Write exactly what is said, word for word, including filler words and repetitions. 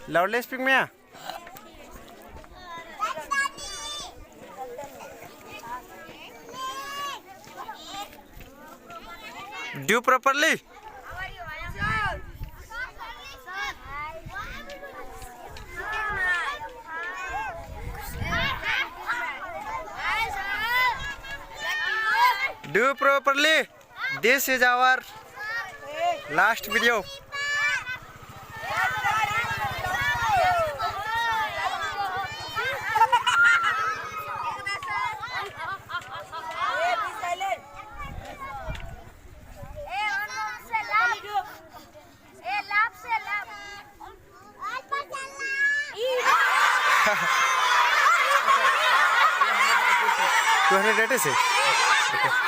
Loudly speak मया। Do properly. Do properly. This is our last video. Two hundred eighty six. Okay.